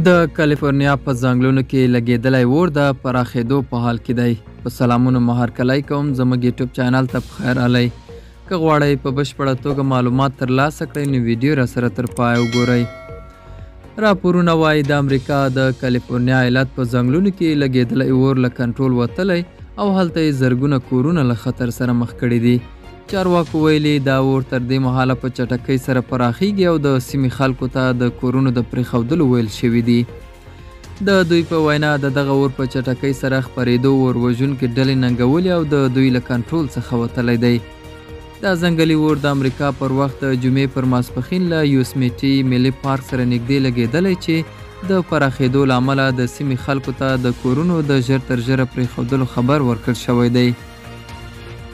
د کالیفورنیا په ځنګلونو کې لګېدلی اور د پراخېدو په حال کې دی. په سلامونو مو هرکلی کوم، زموږ یوټیوب چینل ته په خیر راغلی. که غواړئ په بشپړه توګه معلومات ترلاسه کړئ نو ویډیو را سره تر پایه وګورئ. راپورونه وايي د امریکا د کالیفورنیا ایالت په ځنګلونو کې لګېدلی اور له کنټرول وتلی او هلته یې زرګونه کورونه له خطر سره مخ کړي دي. چارواکو ویلي دا اور تر دې مهاله په چټکۍ سره پراخیږي او د سیمې خلکو ته د کورونو د پرېښودلو ویل شوي دي. د دوی په وینا د دغه اور په چټکۍ سره خپرېدو اور وژونکې ډلې ننګولې او د دوی له کنټرول څخه وتلی دی. دا ځنګلي اور د امریکا پر وخت د جمعې پر ماسپښین له یوسمیټي ملي پارک سره نږدې لګېدلی چې د پراخېدو له امله د سیمې خلکو ته د کورونو د ژر تر ژره پرېښودلو خبر ورکړل شوی دی.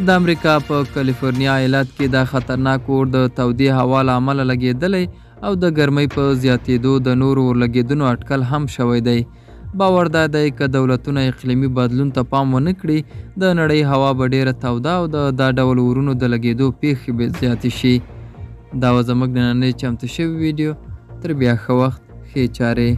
د امریکا په کالیفورنیا ایالت کې دا خطرناک اور د تودې هوا له امله لګېدلی او د ګرمۍ په زیاتېدو د نورو اورلګېدنو اټکل هم شوی دی. باور دا دی که دولتونه اقلیمي بدلون ته پام ونه کړي، د نړۍ هوا به ډېره توده او د دا ډول اورونو د لګېدو پېښې به زیاتې شي. دا وه زموږ نننۍ چمتو شوې ویډیو. تر بیا ښه وخت، ښې چارې.